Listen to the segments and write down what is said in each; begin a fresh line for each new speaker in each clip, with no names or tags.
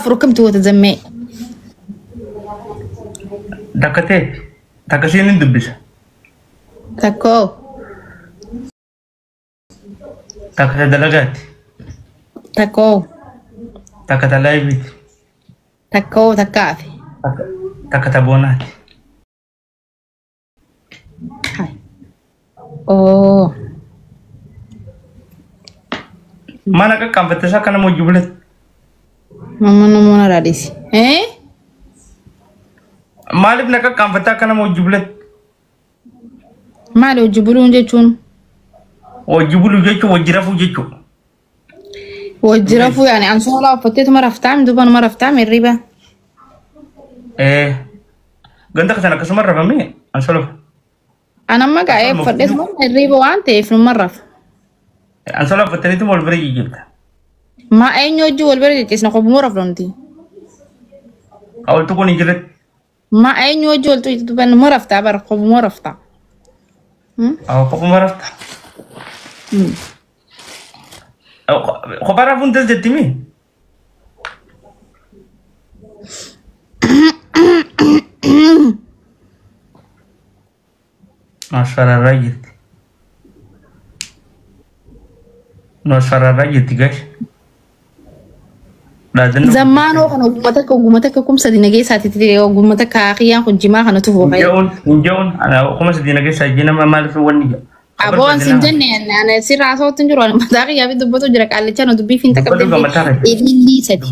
Afur kamtu wata zammee.
Takka ta'e takka siin hin dubbisa.
Takkoo.
Takka ta dalagaati.
Takkoo.
Takka ta laayiviiti.
Takkoo takkaafi.
Takka ta boonaati.
Oo.
Mana qaqqaanfatte isaa akka nama hojii bulatti.
Mamma namoota raadisi. Eh?
Maaliif na qaqqaanfatte akka nama hojii bulatti?
Maali hojii buluun jechuun?
Hojii buluu jechuun hojii rafuu jechuudha.
Hojii rafuu yaani ansoolaa uffatteetuma raftaami duuba numa raftaami hirriba.
Eh. Ganda kana akkasuma rafamee ansoolaa.
An amma gaa'ee uffadheetuma hirriba waan ta'eef numa rafa.
Ansoolaa uffattaniituma wal bira jijjiirta.
Ma eenyu hojii wal bira jijjiisna kophuma rafna nuti.
Hawwatu kun hin jirretti.
Ma eenyu hojii wal tuqxu numa raftaa bara kophuma raftaa.
Kophuma raftaa. Kophaa rafuun tas jetti mi? Asfararraa jirti. Asfararraa jirti gash.
Zammaanoo kana ogummaa takka ogummaa takka 3000 nageessaati ogummaa takka kiyyaan kun jimaa kana tufu.
Hinja'uun hinja'uun 3000 nageessaa jina maaliif wanni jedha.
Aboon sin jenne ana sirraa haasawatti hin jiru mataa kiyyaa fi dubbatu jira qaallichaa nu dubbii fiinta qabdee ilillii sadi.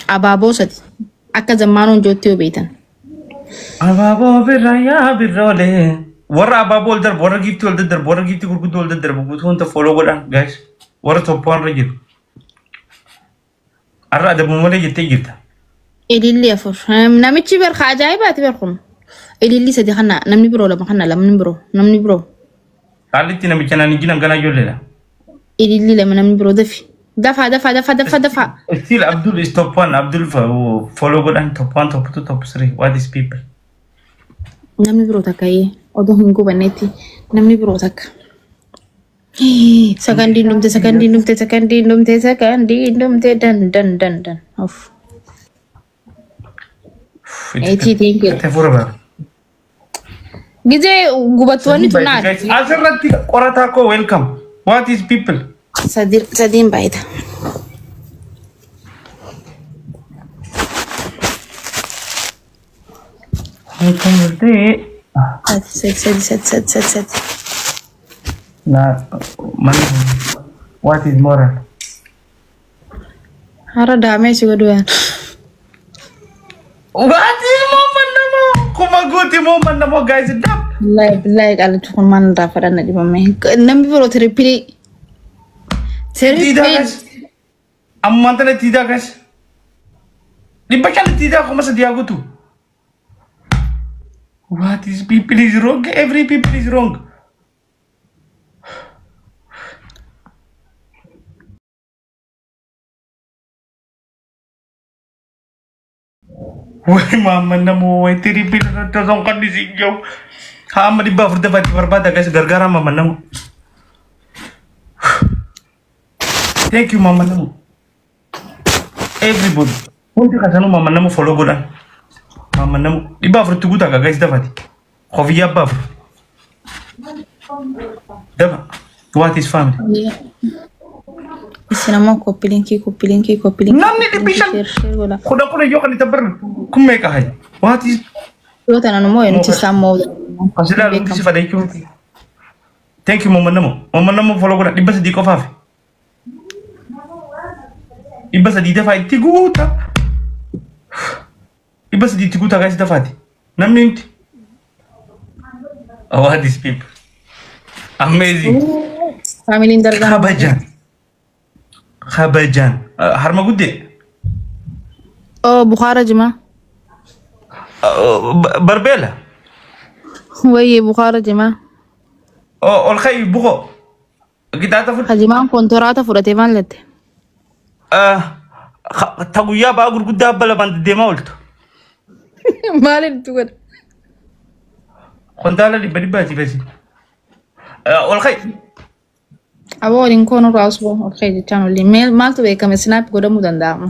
Abaaboo sadi akka zammaanoon jootti yoo beektan.
Abaaboo birraa yaa birroolee. Warra abaaboo ol darbu warra giiftii ol daddarbu warra giiftii gurguddoo ol daddarbu guutuu hunda fooloo godhan guys warra tokko irra jiru. Har'a adabu malee jettee jirta.
Ilillii afur. Namichi berka ajaa'ibaati berkun. Ilillii sadi kana namni biroo lama kana namni biroo namni biroo.
Qaalitti namicha naan ijji nanganaa ijoolleedha.
Ilillii lama namni biroo dafi. Dafaa dafaa dafaa dafaa dafaa.
Still Abdul is top one. Abdul follow godhan top one, top two, top three. What is people?
Namni biroo takka odoo hin gubannetti namni biroo takka. Sagandiin dhumte sagandiin dhumte sagandiin dhumte sagandiin dhumte dan dan dan dan. Of. Eetii thank you. Gizee gubattoonni tunaan.
Asirratti qorataa koo welcome. What is people?
Sadiin baay'ata. Sadi sadi sadi sadi sadi sadi.
Na man what is moral?
Hara daamee si godhu yaan.
What is moment namo? Kuma guuti moment namo guys dab.
Billahi billahi qaalichi kun maal irraa fadhanna dhibame. Namni biroo tirippilii.
Tiidaa gas. Ammaan tana tiidaa gas. 500 tiidaa 3000 haa guutu. What is people is wrong? Every people is wrong. Wai mama namo wai tiri pila na tozon kan disinjau. Ha amma 400 dapat barbaada guys gargaara mama namo. Thank you mama namo. Everybody. Hundi kasanu mama namo follow godhan. Mama namo 400 tuguta guys dafati. Kofiyaa 400. Dafa. What is family?
Isin ammoo copy linkii copy linkii copy linkii.
Namni 500 kudha kudha yoo kan itti barru kun meeqa hayi? What is
Yoo tanan immoo nuti isaan moo.
Asilaa hundi si fadha jechuun. Thank you mama namo. Mama namo follow godha 300 qofaaf. 300 dafaa itti guuta. 300 itti guuta guys dafaati. Namni hundi. What is people? Amazing.
Faamiliin dargaa.
Kabajaan. Kabajaan. Harma guddee.
Oh Bukhara jimaa.
Barbeela.
Wayyee Bukhara jimaa.
Ol ka'i buqoo. Gitaata fudhu.
Hajimaan kontoraata fudhatee maal jette?
Ta guyyaa ba'aa gurguddaa abba lamaan deddeemaa ooltu.
Maaliin itti godha?
Kontaala 100 asii gasi. Ol ka'i.
Aboo waliin koo nurraa osoo ol ka'e jechaan olii maaltu beekame sinaap godhamuu danda'ama.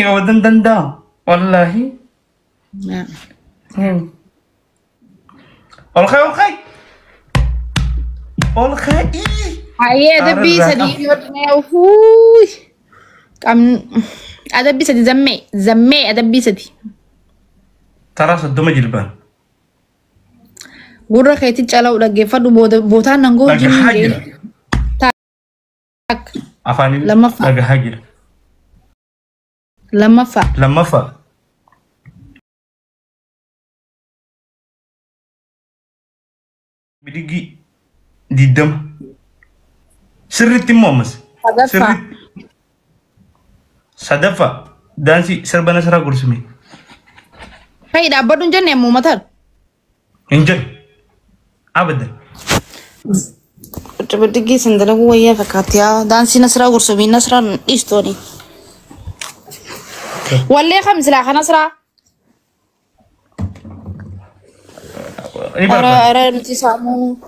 Yoo danda'a. Wallaahi. Ol ka'e ol ka'e. Ol ka'e.
Hayyee adabbii sadii yoo adabbii sadii zammee zammee adabbii sadii.
Taraa 30 jilbaan.
Gurra keetti cala'u dhaggeeffadhu bootaan nan goo
Dhagahaa jira.
Takka.
Afaaniin
Lammaffaa.
dhagahaa jira.
Lammaffaa.
Lammaffaa. Bidigii 20. Sirriitti immoo ammas.
Sadaffaa.
Sirriitti. Sadaffaa. Daansii sirba Nasraa gursime.
Fayi dhaabbadhu hin jenne ammoo mataan.
Hin jedhu. Abadan.
Bidigii sin dalaguu wayyaa fakkaatti yaa daansii Nasraa gursumii Nasraan dhiistooni. Wallee kam silaa ka Nasraa.
Ni barbaada.
Ara nuti saamuu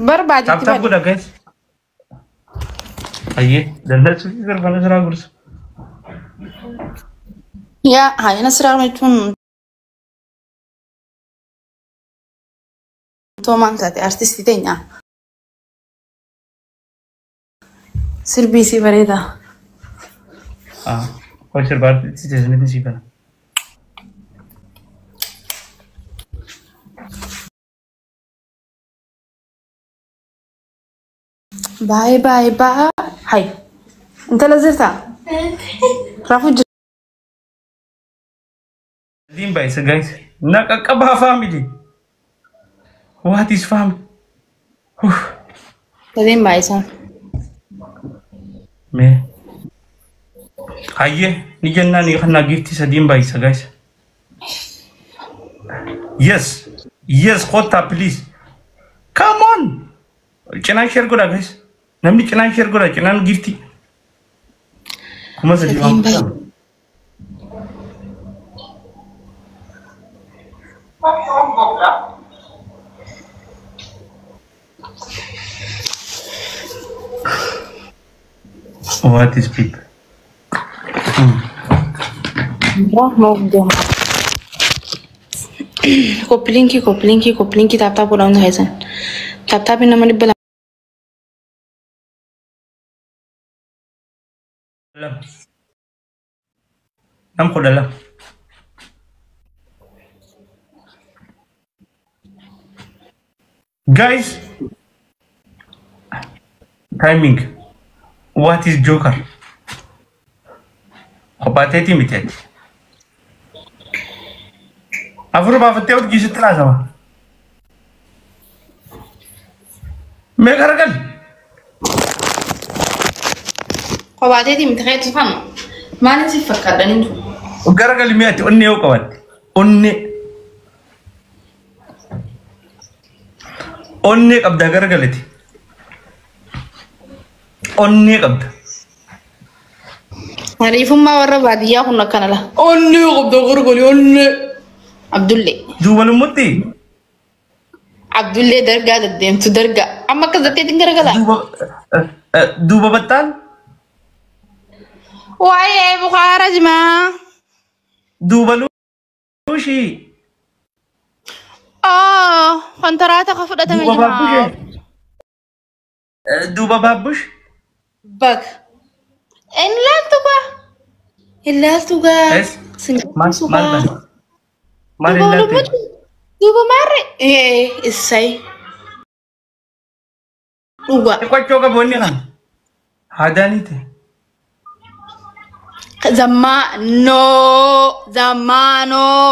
barbaaditti
Tap tap
bari.
godha guys. Ayyee dandeessu sirba Nasraa gursu.
Yaa haa Nasraa jechuun toomaan taate artistii teenya. Sirbii si bareeda.
Ah, hoi sirba artistii teessanitti sii bana.
Baay'ee baay'ee baay'ee. Hai. Intala jirtaa? Raafuu jira.
Sadiin baay'isa guys. Na qaqqabaa family. What is family?
Sadiin baay'isan.
Mee. Hayyee ni jennaan ni kannaa giiftii sadiin baay'isa guys. Yes. Yes, kottaa please. Come on. Cinaan share godha guys. Namni cinaan share godha cinaan giiftii. 3000 waan
Sadiin baay'isa.
What is people?
Copy linkii copy linkii copy linkii tap tap godhaa hunda keessan. Tap tapiin nama 200.
Lama. Nam 12. Guys, timing. What is Joker? Kophaa miti ati. Afur baafattee urjii sitti laasama. Mee garagali.
Kophaa miti keetu kana. Maaliif si fakkaadhaniin tu?
Garagali mee ati onnee yoo qabatte. Onnee. Onnee qabdaa garagalati. Onnee qabda.
Hariifummaa warra baadiyyaa kun akkana la. Onnee qabda garagali onnee. Abdullee.
Duuba lummutti.
Abdullee dargaa deddeemtu dargaa. Amma akkas jetteetiin garagala.
Duuba battaan.
Waa'ee Bukaara jimaa.
Duuba luushii.
Oh, kontaraata ka fudhatame
Duuba
jimaa.
baabbushee. Duuba baabbush.
Bak. Hin laaltu gaa. Hin laaltu gaa.
Es. Maal maal bana? Maal hin
Duuba
laaltu?
lummutti. Duuba maarre. Ee, issay. Dhugaa.
Qochoo qabu inni kan. Haadaanii ta'e.
Zammaanoo. Zammaanoo.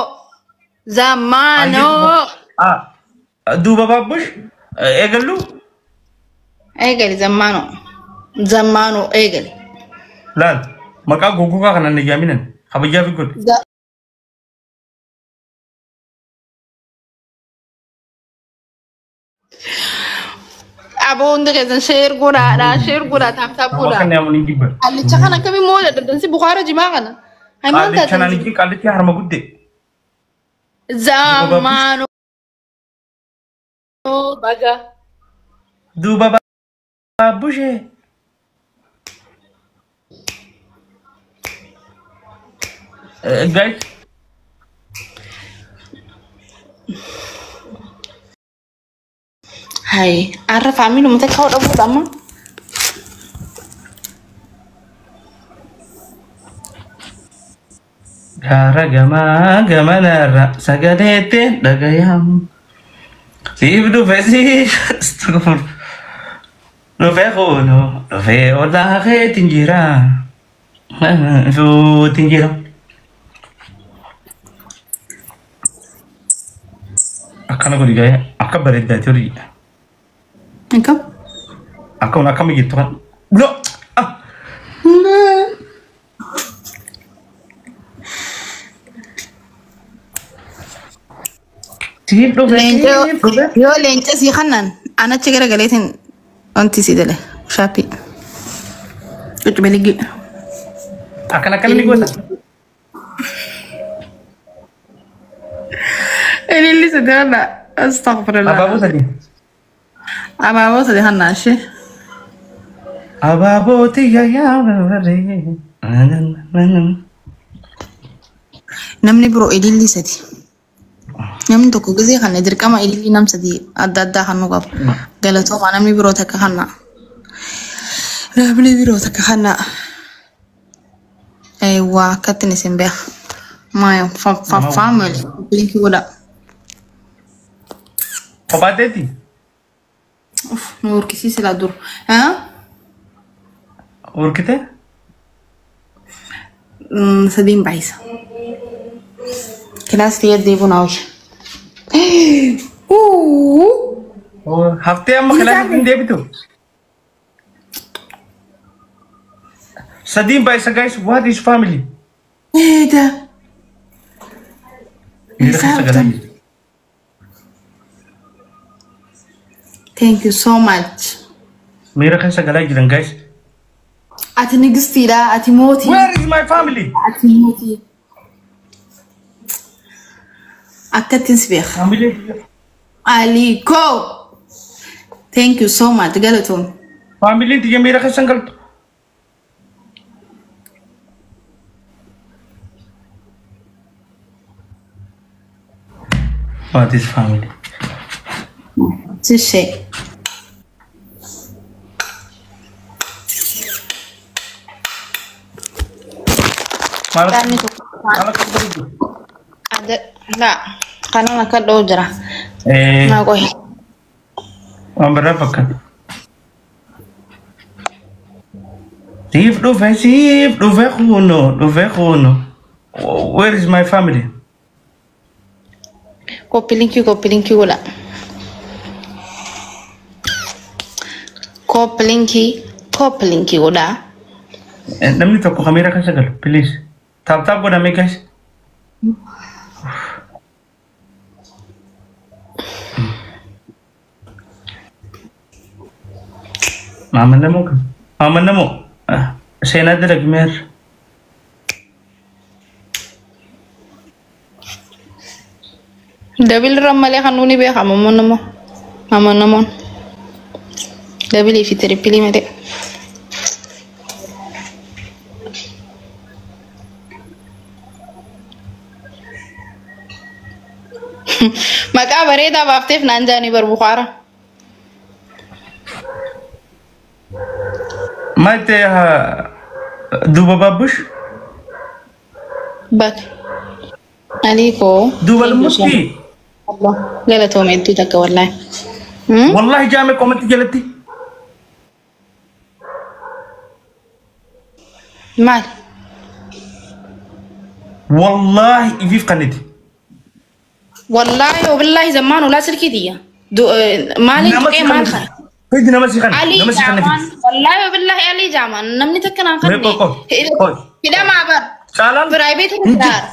Zammaanoo.
Duuba baabbush. Eegallu.
Eegali zammaanoo. Zammaanoo eegali.
Laal. Maqaa goggogaa kanaan na yaaminan. Kabajaa fi godhe.
Aboo hundi keessan share godhaadha. Share godhaa tap tap
Nama
godhaa.
kan yaamuun hin jibban.
Qaallicha kana akkamiin moo dadhabdansi Bukaara jimaa kana. Hayi maal
Qaallicha naan
taatan?
ijji qaallichi harma gudde.
Zammaanoo baga.
Duuba Baabushee. Guys.
Hai, arra faamii uummata kaa'uu dhabuudha amma.
Gaara gamaa gamanarra sagaleetti dhagayamu. Siif dhufe siif dhufe kuno dhufe olaa keetiin jira. Fuutiin jira. Akkana godhi gaa'ee akka bareeddaati horii.
Akkam?
Akkuma akkama jettu kan. No! Ah! Siif dhufe siif dhufe.
Yoo leenca sii kannan anachi garagaleetiin wanti sii dale shaappii. Cuccubeliggi.
Akkana akkana ni goota.
Ililli sadi kanna astaghfirullah.
Abaaboo sadii.
Abaaboo sadi kanna ishee.
Abaaboo tiyya yaa barbaree.
Namni biroo ililli sadi. Namni tokko gisee kana dirqama ilillii nam sadi adda addaa kan nu qabu. Galatooma namni biroo takka kanna. Namni biroo takka kanna. Waa akkattiin isin beeka. Maayo faamili linkii godha.
Kophaatteetti?
Nu horkisiise laa dur.
Horkite?
Sadiin baay'isa. Kilaasii deebiin hawwa.
Haftee amma kilaasii hin deebitu? Sadiin baay'isa guys, what is family?
Eeda.
Miira keessa galaa jirti.
Thank you so much.
Miira keessa galaa jiran guys.
Ati nigistiidha, ati mootii.
Where is my family?
Ati mootii. Akkattiin si beeka.
Family.
Aliko. Thank you so much. Galatoom.
Familiin tiyya miira keessa hin galtu. What is family?
Sishee.
Maal
Qaamni tokko.
maal akka godhu?
Adda. Laa. Kanan akka dha'u jira. Naa qohi.
Waan biraa fakkaata. Siif dhufe siif dhufe kuno dhufe kuno. Where is my family?
Copy linkii copy linkii godha. Copy linkii copy linkii godha.
Namni tokko kamiira keessa galu please. Tap tap godhame guys. Maama namoo kan. Maama namoo. Seenaa dalagmeer.
Dabil irra malee kan nuuni beekamu ammoo namoo. Maama namoon. Dabilii fi tirippilii malee. Maqaa bareedaa baafteef naan jaanii bar Bukaara.
Maal ta'e duuba baabbush?
Bak. Alikoo.
Duuba lummutti.
Galatoome hedduu takka wallaahi.
Wallahi jaame qomatti jalatti.
Maal?
Wallahi ifiif kaniti.
Wallaahi wabillahi zammaan ulaa silkii tiyya. Maaliin tuqee maal kana?
Fidi nama si kana.
Ali
Nama si kana
jaamaan.
fidi.
Wallaahi wabillahi Ali jaamaan. Namni takka naan
Mee
kanne.
qoy qoy.
Hidhamaa bar.
Caalaan.
Piraayiveetii
Hin jiru.
jiraar.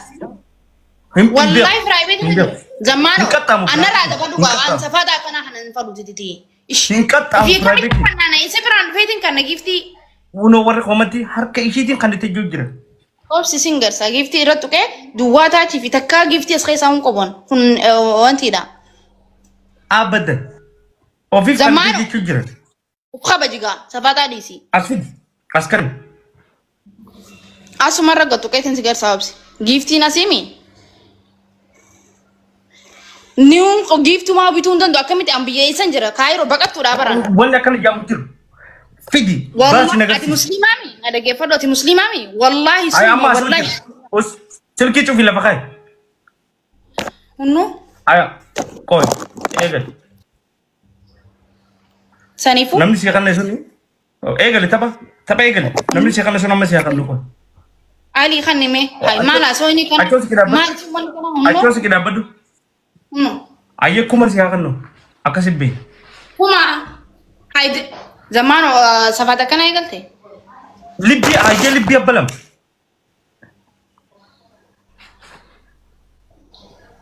Hin beeku.
Wallaahi piraayiveetii
Hin
jira.
beeku.
Zammaano.
Hin qaxxaamu.
Annarraa dafa
Hin
dhugaa waan
qaxxaamu.
safaadhaa akkanaa kana hin fadhu tititi.
Hin qaxxaamu
Fi kamitti
piraayiveetii.
kannaana isa biraan dhufeetiin kanna giftii.
Kunoo warri qomatti harka ishiitiin kan itti jiru jira.
Obsi sin garsa giftii irra tuqee duwwaa taachii fi takkaa giftii as keessaa hin qaban kun wantiidha.
Abadan. Ofiif kan
Zammaano.
itti jechuu jira.
Kabajigaa safaataa dhiisii.
As fidi. As kan.
Asumarra gattu qeetiin si garsaa obsi. Giiftiin asiimi. Niwuun giiftumaa bituu hin danda'u akkamitti an biyya eessan jira kaayiroo baqattuudhaa baran.
Wanni akkana jaamu jiru. Fidi. Baasi na
Ati
agarsiisi.
musliimaami? Na dhaggeeffadhu ati musliimaami? Wallaahi
Ay amma
summa
as
wallaahi.
jira. Us silkii cufi lafa kaayi.
Hunnu
Aya. Qoy. Eegali.
saniifuu
Namni si kanne sun eegali tapha. Tapha eegali. Namni si kanne sun amma si kannu qoy.
Ali kan hime hay maal asoo inni kana
Achoo si kidaabbadhu.
maal sun wanni kana hunnu
Achoo si kidaabbadhu.
hunnu
Ayyee kuma si kannu. Akkasi bee.
kuma hay zamaan safaata kana eegalte.
Libbii ayyee libbii abbalam.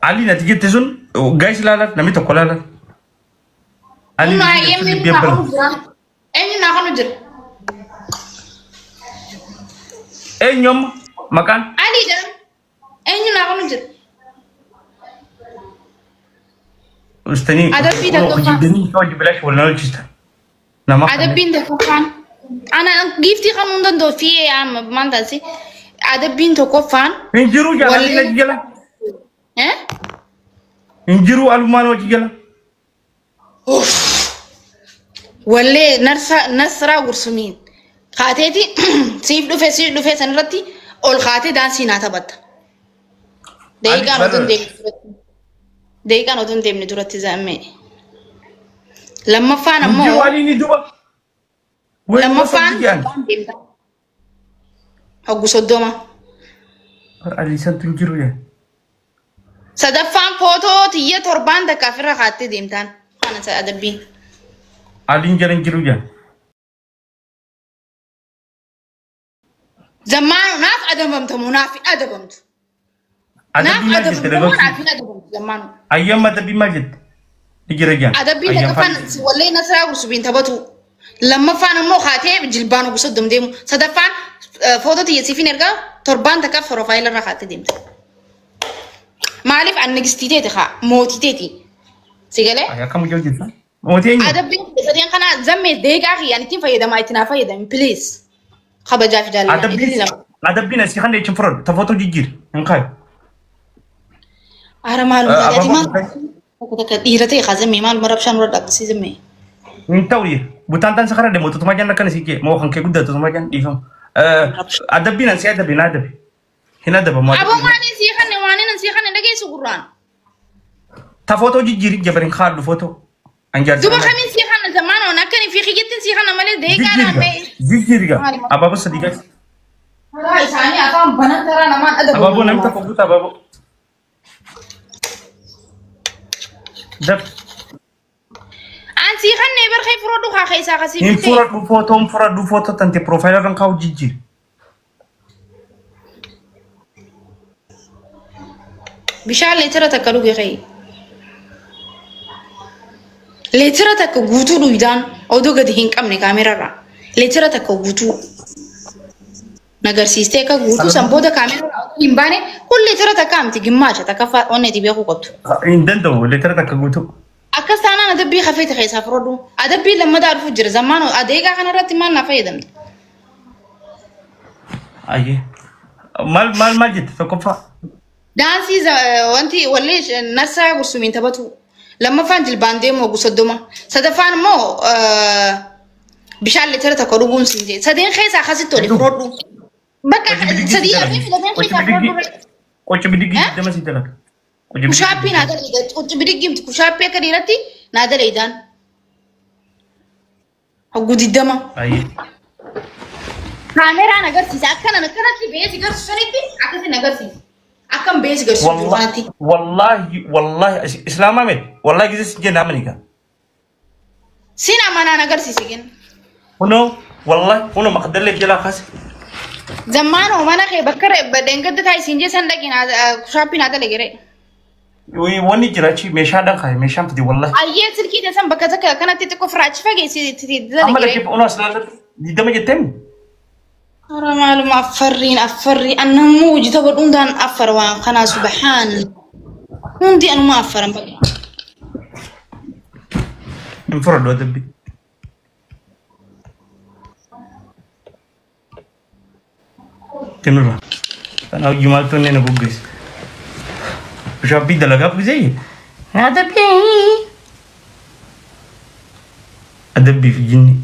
Ali nati jette sun gaayis ilaalan namni tokko ilaalan. Ali
Hunnu
nati
hayyee
jette sun
eenyu
libbii
naa
abbalam.
kanu jira eenyu naa kanu jira
Eenyu amma maqaan
Ali jedhama eenyu naa kanu jira.
Ustaanii
Adabbii tokkoffaa.
hojii bilaash wal nalchiista. Nama
Adabbiin tokkoffaan ana giiftii kanuu hin danda'u fi'ee amma maal taasi adabbiin tokkoffaan
Hin jiru jaalladhi
Wallee-
na jala.
eh
Hin jiru alumaan hojii jala.
wallee nasraa gursumiin kaateeti siif dhufe sanirratti ol kaatee daansii naa taphatta. Daqiiqaan otoo hin deemne duratti. Daqiiqaan otoo hin deemne duratti zammee. Lammaffaan
Hin jiru
ammoo
aliin ni duba.
lammaffaan deemta. Hoggu 30.
Ali santu hin jiru yaa.
Sadaffaan footoo tiyya torbaan takka ofirra kaattee deemtaan. Kana adabbiin.
Aliin jala hin jiru yaa.
Zammaano naaf adabamtamu naaf hin adabamtu. Naaf
Adabbii maal jette
adabamtamu naaf
dhaggeessu?
hin adabamtu zammaano.
Ayyamma adabbii maal jette? Ni jira yaa.
Adabbiin tokkoffaan wallee nasraa gursubiin taphatu. Lammaffaan ammoo kaatee jilbaan ogu 30 deemu. Sadaffaan footoo tiyya siifin ergaa torbaan takka piroofaayila irra kaattee deemte. Maaliif an nigistii teeti haa mootii teeti. Si galee?
Akkam hojii hojjetta? Mootii eenyu?
Adabbiin sadeen kana zammee deeqaa kiyyaan ittiin fayyadamaa ittiin haa fayyadami please. Kabajaa fi jaalala.
Adabbiin adabbiin asii kan jechuun fudhadhu tafootoo jijjiiri hin kaayu.
Ara maaluma taate ati maal
Abaaboo
takka takka dhiira ta'e haa zammee maaluma rabshaan dura dhaabbisii zammee.
Hin ta'u dhiira. Butaan taan sakara deemu tutumaa jan akkana sii jee moo kan kee guddaa tutumaa jan dhiifama. Adabbiin asii adabi hin adabi. Hin adabamu.
Aboo maaliin sii kanne waaniin sii kanne dhageessu gurraan.
Tafootoo jijjiiri jabarin kaadhu footoo. Anjaarsa.
Duba kamiin sii kanna zamaan oon akkani fi kiyyattiin sii kanna malee deeqaa naamee.
Jijjiiriga. Abaaboo sadii gaasi.
Karaa isaanii afaan banan karaa namaan adabu.
Abaaboo namni tokko guuta abaaboo. Dab.
An sii kanne barkee furodhu haa keessaa kasii
Hin
bitee.
fudhadhu footoo hin fudhadhu footoo tante piroofaayila irraan kaa'u jijjiiri.
Bishaan leetira takka dhuge ka'e. Leetira takka guutuu dhuydaan odoo gadi hin qabne kaamerarraa. Leetira takka guutuu. Nagarsiistee akka guutuu san booda kaamerarraa odoo hin baane kun leetira takka miti gimmaacha takka onneeti beekuu qabdu.
Hin danda'u leetira takka guutuu.
Akkas taanaan adabbii hafeeti keessaa fudhadhu. Adabbii lammataa dhufu jira zammaan adeegaa kanarratti maal naa fayyadamte?
Ayyee. Maal maal maal jette tokkoffaa?
Daansii wanti wallee narsaa gursumiin taphatu. Lammaffaan jilbaan deemu ogu 30. Sadaffaan immoo bishaan leetira tokko dhuguun siin jee. Sadeen keessaa akkasitti oli fudhadhu. Bakka sadii hafee filateen keessaa fudhadhu.
Qochi bidigii 20 si dalaga.
Kushaappii naa dalaga. Qochi bidigii miti kushaappii akka dhiiratti naa dalaydaan. Hogguu 20.
Ayyee.
Kaameraan agarsiisa. Akkanan akkanatti beesi garsiisu sanitti akkasiin agarsiisa. Akkam beesi garsiisu jiru kanatti.
Wallahi wallahi islaamaa miti wallahi gisee si jennaa maniga.
Sin amanaan agarsiise kenna.
Kunoo wallahi kunoo maqdallee jalaa kaase.
Zammaanoo mana kee bakka dheengadda taa'e siin jeessan dhaqin kushaappii naa dalagere.
Wanni jira achi meeshaadhaan kaaye meeshaan fide wallahi.
Ayyee silkii teessan bakka takka kanatti xiqqoo firaachi fageessi
Amma
dalagere.
lakkee onoo as ilaalladhu 20 jetteemi.
Hara maaluma affarriin affarri annamuu hojii tapha hundaan affar waan kanaa subhaan. Hundi anuma affaran bakka.
Hin fudhadhu adabbii. Kennurra. Kanaaf maaltu inni na goggeessa. Push-upii dalagaaf gisee adabbii. Adabbii fi jinni.